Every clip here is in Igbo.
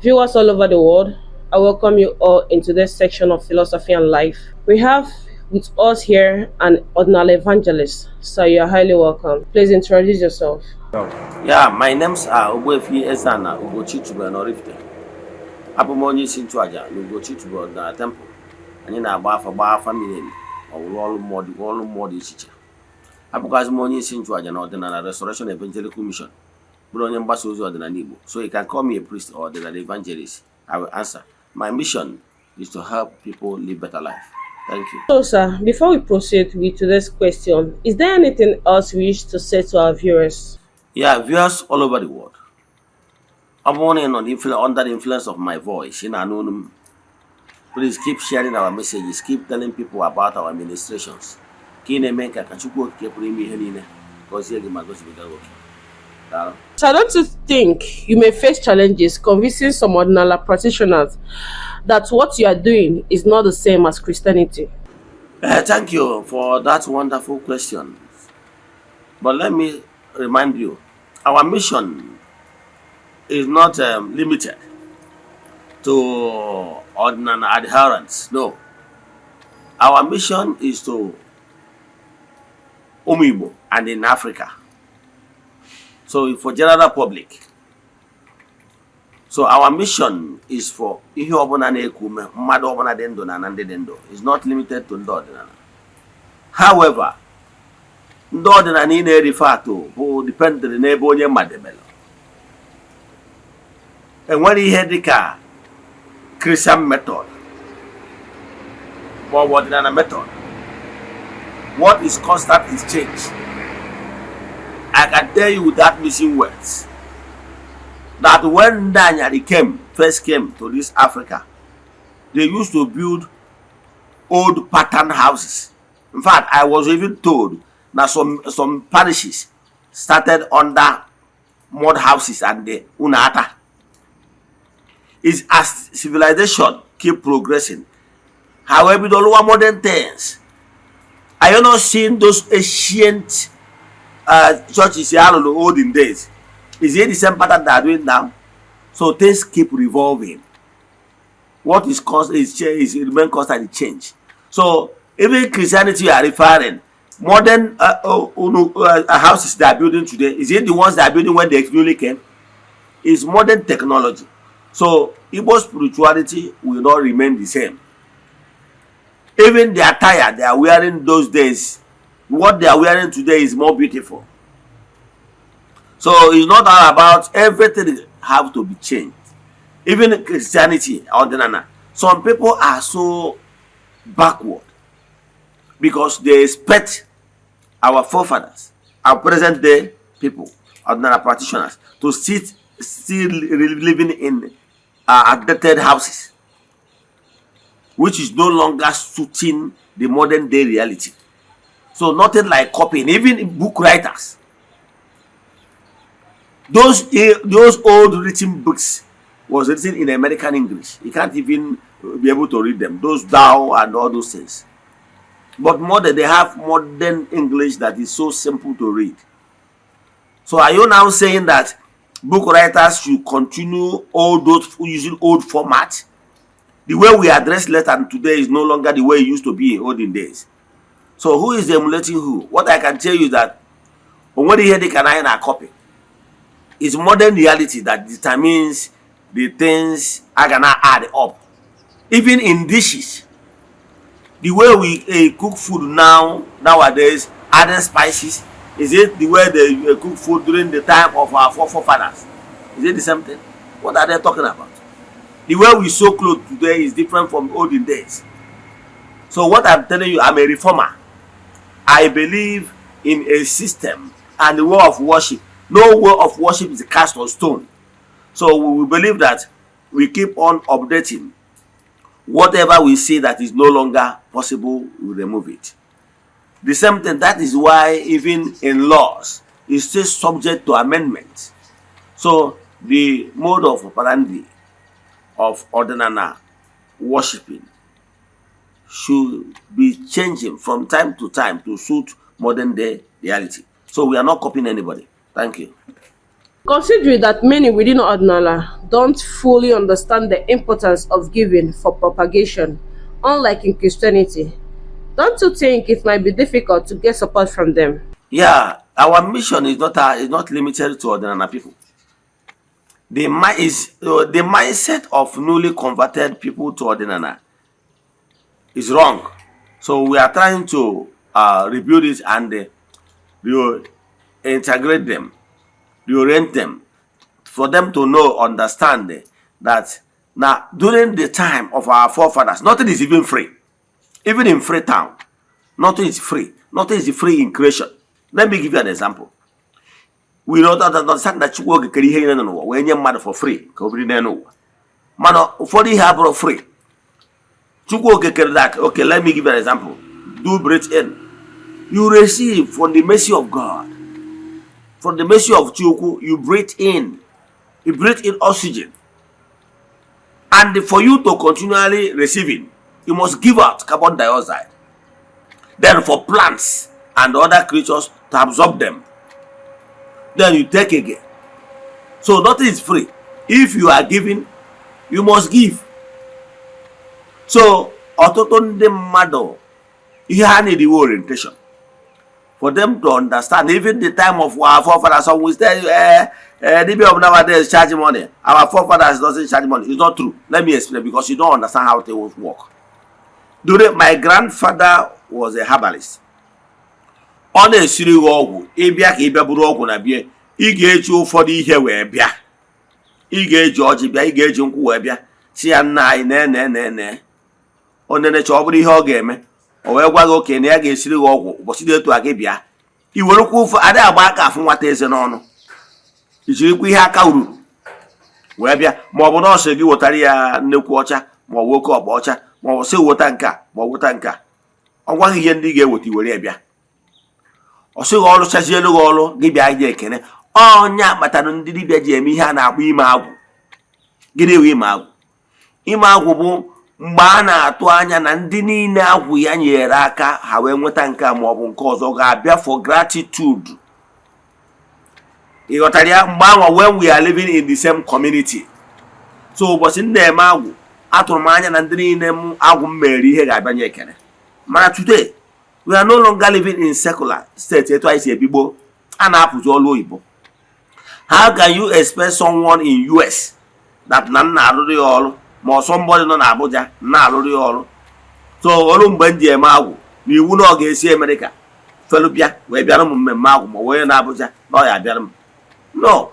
Viewers all over the world, I welcome you all into this section of Philosophy and Life. We have with us here an Odinala evangelist, so you are highly welcome. Please introduce yourself. Yeah, my names are Ogbuefi Eze-Ana Ugochi tubelu n'Oraifite. Abụ m onye isi nchụaja na Ugochi tubelu ọdịnala temple. Anyị na-agba afa, gbaa afa miri emi, ma ọ bụ rụọ ọrụ mmụọ dị ọrụ mmụọ dị iche iche. Abụkwazị m onye isi nchụaja na Ọdịnala Restoration Evangelical Mission, bụrụ onye mgbasa ozi ọdịnala Igbo. So you can call me a priest or ọdịnala evangelist. I will answer. My mission is to help people live better life. Thank you. So, sir, before we proceed with today's question, is there anything else you wish to say to our viewers? Yeah, viewers all over the world. Ọ bụrụ na ị nọ under the influence of my voice, ị na-anụ olu m, please keep sharing our messages, keep telling people about our ministrations. Ka ị na-eme nka ka Chukwu Okike pụrụ ime ihe niile gọzie gị ma gọzibiga gị oke. Daalụ. So, don't you think you may face challenges convincing some Odinala practitioners that what you are doing is not the same as Christianity? Thank you for that wonderful question. But let me remind you, our mission is not limited to Odinala adherents. No. Our mission is to Ụmụ Igbo and in Africa. So for general public. So our mission is for ihe ọbụla na-eku ume, mmadụ ọbụla dị ndụ na ndị dị ndụ. It's not limited to ndị ọdịnala. However, ndị ọdịnala ị na-erife atụ bụ depended n'ebe onye madebere. Enwere ihe dịka Christian method ma ọ bụ ọdịnala method. What is constant is change. I can tell you without missing words that when ndị Anyari first came to this Africa, they used to build old pattern houses. In fact, I was even told that some parishes started under mud houses and the unata. Is as civilization keep progressing, however, the modern things. Are you not seeing those ancient churches here in the olden days? Is it the same pattern they are doing now? So things keep revolving. What is constant is remain constant change. So even Christianity you are referring, modern houses they are building today, is it the ones they are building when they newly came? Is modern technology. So Igbo spirituality will not remain the same. Even the attire they are wearing those days, what they are wearing today is more beautiful. So it's not all about everything have to be changed. Even Christianity, ọdịnala, some people are so backward because they expect our forefathers, our present day people, ọdịnala practitioners, to sit still living in outdated houses, which is no longer suiting the modern day reality. So nothing like copying, even book writers. Those old written books was written in American English. You can't even be able to read them. Those thou and all those things. But modern, they have modern English that is so simple to read. So are you now saying that book writers should continue all those using old format? The way we address letter today is no longer the way it used to be in olden days. So who is emulating who? What I can tell you that o nwere ihe dị ka na anyị na-copy. It's modern reality that determines the things a ga na add up. Even in dishes, the way we cook food nowadays, adding spices, is it the way they cook food during the time of our forefathers? Is it the same thing? What are they talking about? The way we sew clothes today is different from olden days. So what I'm telling you, I'm a reformer. I believe in a system and the way of worship. No way of worship is cast on stone. So we will believe that we keep on updating. Whatever we see that is no longer possible, we remove it. The same thing, that is why even in laws, it's still subject to amendment. So the mode of operandi of Odinana worshiping should be changing from time to time to suit modern day reality. So we are not copying anybody. Thank you. Considering that many within Odinala don't fully understand the importance of giving for propagation, unlike in Christianity, don't you think it might be difficult to get support from them? Yeah, our mission is not limited to Odinala people. The mindset of newly converted people to Odinala is wrong. So we are trying to rebuild it and integrate them, reorient them, for them to know, understand that now during the time of our forefathers, nothing is even free. Even in Freetown, nothing is free. Nothing is free in creation. Let me give you an example. We know that understand that Chukwu okike kere ihe niile nọ n'ụwa wee nye mmadụ for free ka o biri n'elu ụwa, mana ụfọdụ ihe abụrụ free. Chukwu okike kere that. Okay, let me give you an example. Do breathe in, you receive from the mercy of God, from the mercy of Chukwu. You breathe in, you breathe in oxygen, and for you to continually receiving, you must give out carbon dioxide, then for plants and other creatures to absorb them, then you take again. So nothing is free. If you are giving, you must give. So ọtụtụ ndị mmadụ, ihe ha need iwe orientation for them to understand. Even the time of our forefathers, some will say, "Dibia of nowadays charge money, our forefathers doesn't charge money." It's not true. Let me explain, because you don't understand how things work. During my grandfather was a herbalist. Ọ na-esiri gị ọgwụ, ịbịa ka ịbịa buru ọgwụ na bie, ị ga-eji ụfọdụ ihe wee bịa, ị ga-eji ọjị bịa, ị ga-eji nkwụ wee bịa, si ya, "Nna anyị, nee nee nee nee." O nenecha, ọ bụrụ ihe ọ ga-eme, o wee gwa gị oke na ya ga-esiri gị ọgwụ ụbọchị dị etu a, gị bịa. I werekwa ofe adịghị agba aka afụ nwata eze n'ọnụ, i jirikwa ihe aka ruru wee bịa, ma ọ bụ nọọsụ gị wetara ya nnekwu ọcha, ma ọ bụ oke ọkpa ọcha, ma ọ bụ sị weta nke a, ma ọ weta nke a. Ọ gwaghị ihe ndị ị ga-eweta, iwere ya bịa. Ọ sịghị ọrụ chazielu gị ọrụ, gị bịa nye ekene. Ọnya kpatara ndị dibịa ji eme ihe a na-akpọ ime agwụ. Gịnị bụ ime agwụ? Ime agwụ bụ mgbe a na-atụ anya na ndị niile agwụ ya nyere aka ha wee nweta nke a ma ọ bụ nke ọzọ ga-abịa for gratitude. Ị ghọtara ya? Mgbe ahụ, when we are living in the same community, so ụbọchị m na-eme agwụ, atụrụ m anya na ndị niile m agwụ m mere ihe ga-abịa nye ekene. Mana today we are no longer living in secular state etu anyị si ebigbo, a na-apụzi ọrụ oyibo. How can you expect someone in US that na m na-arụrụ ya ọrụ, ma ọ somebody nọ na Abuja na-arụrụ ya ọrụ? So ọrụ mgbe m ji eme agwụ na iwu na ọ ga-esi Amerịka felu bịa wee bịara m mmemme agwụ, ma onye na Abuja na ọ ya abịara m? No.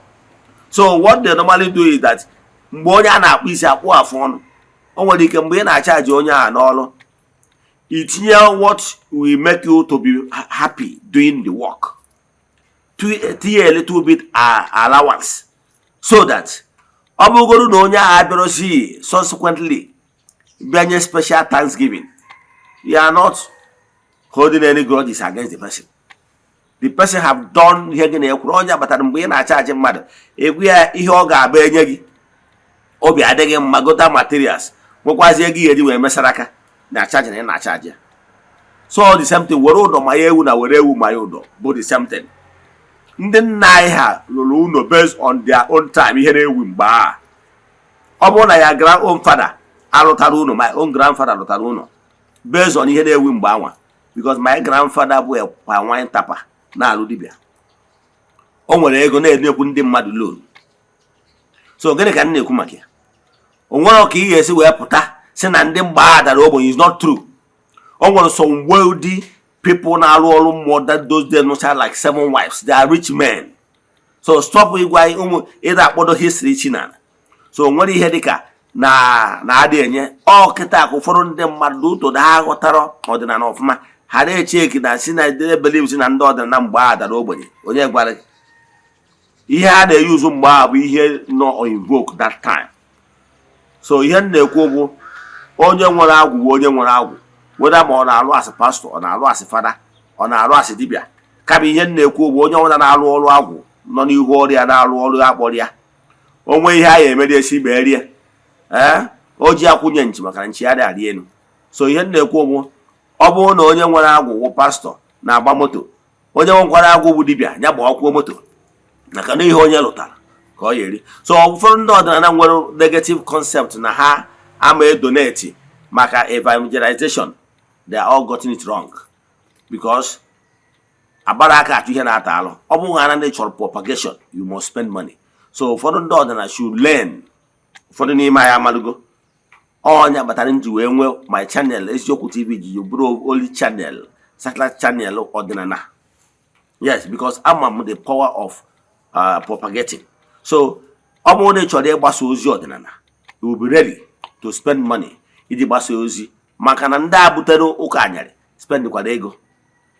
So what they normally do is that mgbe onye a na-akpụ isi akpụ afụ ọnụ, o nwere ike mgbe ị na-achaji onye a n'ọrụ, itinye what will make you to be happy doing the work, tinye a little bit allowance, so that ọ bụrụgodu na onye ahụ abịarosi subsequently bịa nye special thanksgiving, you are not holding any grudges against the person. The person have done ihe gị na-ekwuru. Onye batara mgbe ị na-achaji mmadụ, egwu ya ihe ọ ga-abụ enye gị obi adịghị mma, gota materials, nwekwazi ego ihe eji wee mesara aka na achaji na ị na-achaji ya. So the same thing, were ụdọ ma ya ewu na were ewu ma ya ụdọ bụ the same thing. Ndị nna anyị ha lụrụ ụlọ based on their own time, ihe na-ewu mgbe a. Ọ bụrụ na ya grand own father alụtara ụlọ, my own grandfather lụtara ụlọ based on ihe na-ewu mgbe anwa, because my grandfather bụ a wine tapper na-alụ dibịa. O nwere ego na-enyekwu ndị mmadụ loan. So gịnị ka m na-ekwu maka ya? O nwere ka ị ga-esi wee pụta si na ndị mgbe a dara ogbenye is not true. O nwere some wealthy people na-arụ ọrụ mmụọ that those days nụcha like seven wives. They are rich men. So stop ịgwa ụmụ ịda akpọdo history chinana. So o nwere ihe dịka na na-adị enye ọ kịta ka ụfọdụ ndị mmadụ ụtọ na ha ghọtara ọdịnala ọfụma, ha na-eche eki na si na believe si na ndị ọdịnala mgbe a dara ogbenye. Onye gwara gị? Ihe a na-eyuzu mgbe a bụ ihe nọ in vogue that time. So ihe m na-ekwu bụ, onye nwere agwụ bụ onye nwere agwụ, weda ma ọ na-alụ asị pastọ, ọ na-alụ asị fada, ọ na-alụ asị dibịa. Kama ihe m na-ekwu bụ, onye ọbụla na-alụ ọrụ agwụ nọ n'ihu ọrịa na-alụ ọrụ ya kpọrọ ya onwe ihe a ya emeri esi merie ee o ji akwụnye nchi maka na nchi ya dị arị elu. So ihe m na-ekwu bụ, ọ bụrụ na onye nwere agwụ wụ pastọ na-agba moto, onye nwekwara agwụ bụ dibịa ya gba ọkwuo moto, maka na ihe onye lụtara. Ka ọ ya eri. So ụfọdụ ndị ọdịnala nwere negative concept na ha ama donate maka evangelization, they are all gotten it wrong, because agbara aka achụ ihe na-ata alụ. Ọ bụghị ha na ndị chọrọ propagation, you must spend money. So ụfọdụ ndị ọdịnala should learn. Ụfọdụ n'ime anyị amalụgo ọnya kpatara m ji wee nwee my channel, Eziokwu TV, ji bụrụ only channel, satellite channel ọdịnala. Yes, because ama m the power of propagating. So ọ bụrụ na ị chọrọ ịgbasa ozi ọdịnala, you will be ready to spend money iji gbasa ozi, maka na ndị a butere ụka anyarị spendkwara ego,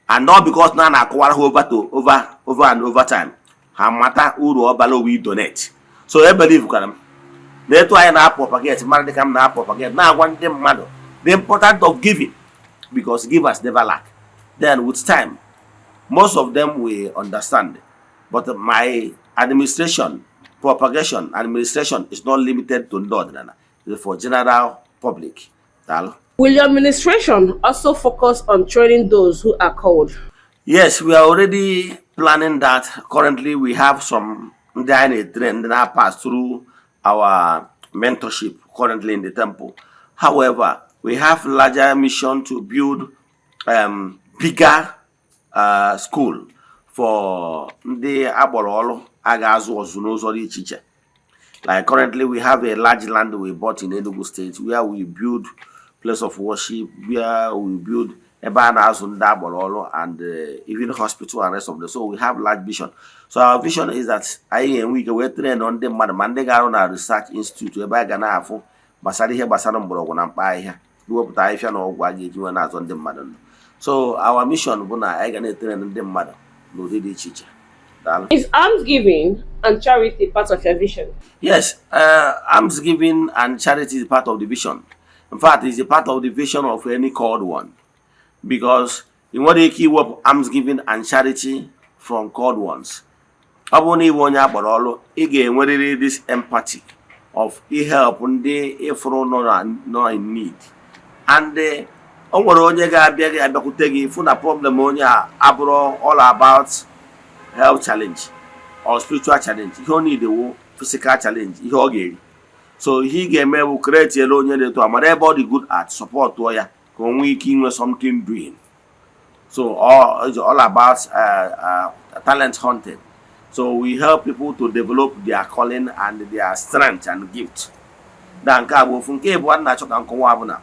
and all because na a na-akọwara ha over to over, over and over time, ha mata uru ọ bara we donate. So e believe kwara m na etu anyị na-propagate mmadụ, dịka m na-propagate, na-agwa ndị mmadụ the importance of giving, because givers never lack, then with time most of them will understand. But my administration, propagation administration, is not limited to ndị ọdịnala. It's for general public. Daalụ. Will your administration also focus on training those who are called? Yes, we are already planning that. Currently, we have some ndị anyị na-train, ndị na-pass through our mentorship currently in the temple. However, we have larger mission to build bigger school for ndị agbọrọ ọrụ a ga-azụ ọzụ n'ụzọ dị iche iche. Like currently, we have a large land we bought in Enugu State where we build place of worship, where we build ebe a na-azụ ndị agbara ọrụ and even hospital and rest of them. So we have large vision. So our vision is that anyị ga-enwe ike wee train ndị mmadụ, ma ndị ga-arụ na research institute ebe a ga na-afụ gbasara ihe gbasara mgbọrọgwụ na mkpa ahịhịa, iwepụta ahịhịa na ọgwụ a ga-eji wee na-azọ ndị mmadụ ndụ. So our mission bụ na anyị ga na-etrain ndị mmadụ n'ụdị dị iche iche. Daalụ. Is almsgiving and charity part of your vision? Yes, almsgiving and charity is part of the vision. In fact, it's a part of the vision of any called one. Because ị nwere ike iwepụ almsgiving and charity from called ones. Ọ bụrụ na ịbụ onye akpọrọ ọrụ, ị ga-enwerịrị this empathy of help ndị ịfụrụ nọ in need. And o nwere onye ga-abịa gị abịakwute gị, fụ na problem onye a abụrụ all about health challenge or spiritual challenge. Ihe ọ need wụ physical challenge, ihe ọ ga-eri. So ihe ị ga-eme bụ create elu onye na-eto amara ebe ọ dị good at, support ya ka o nwee ike inwe something doing. So it's all about talent hunting. So we help people to develop their calling and their strength and gift. Na nke a bụ ofu. Nke ịbụọ na-achọ ka nkọwa bụ na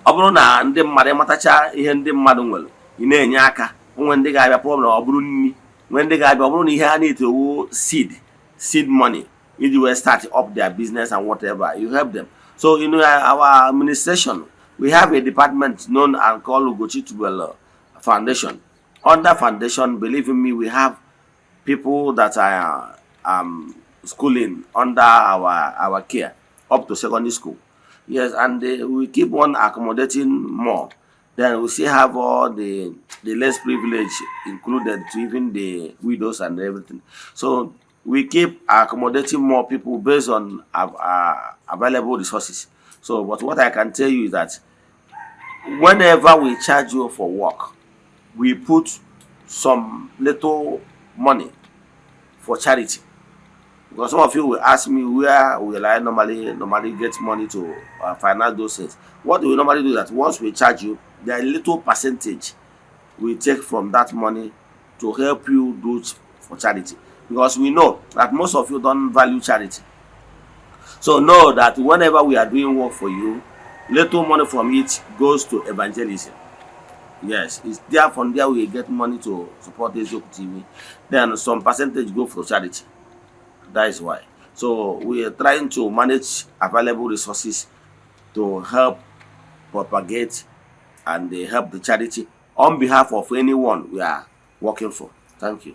ọ bụrụ na ndị mmadụ ịmatacha ihe ndị mmadụ nwere, ị na-enye aka. Onwe ndị ga-abịa, problem ọ bụrụ nri, nwee ndị ga-abịa, ọ bụrụ na ihe ha need owu seed money iji wee start up their business and whatever, you help them. So in our administration, we have a department known and called Ugochi Tubelu Foundation. Under foundation, believe in me, we have people that are schooling under our care up to secondary school. Yes, and we keep on accommodating more. Then we still have all the less privileged included, to even the widows and everything. So we keep accommodating more people based on available resources. So, but what I can tell you is that whenever we charge you for work, we put some little money for charity. Because some of you will ask me, where will I normally get money to finance those things? What we normally do is that once we charge you, there are little percentage we take from that money to help you do for charity, because we know that most of you don't value charity. So know that whenever we are doing work for you, little money from it goes to evangelism. Yes, it's there. From there we get money to support Eziokwu TV. Then some percentage go for charity. That is why. So we are trying to manage available resources to help propagate and help the charity on behalf of anyone we are working for. Thank you.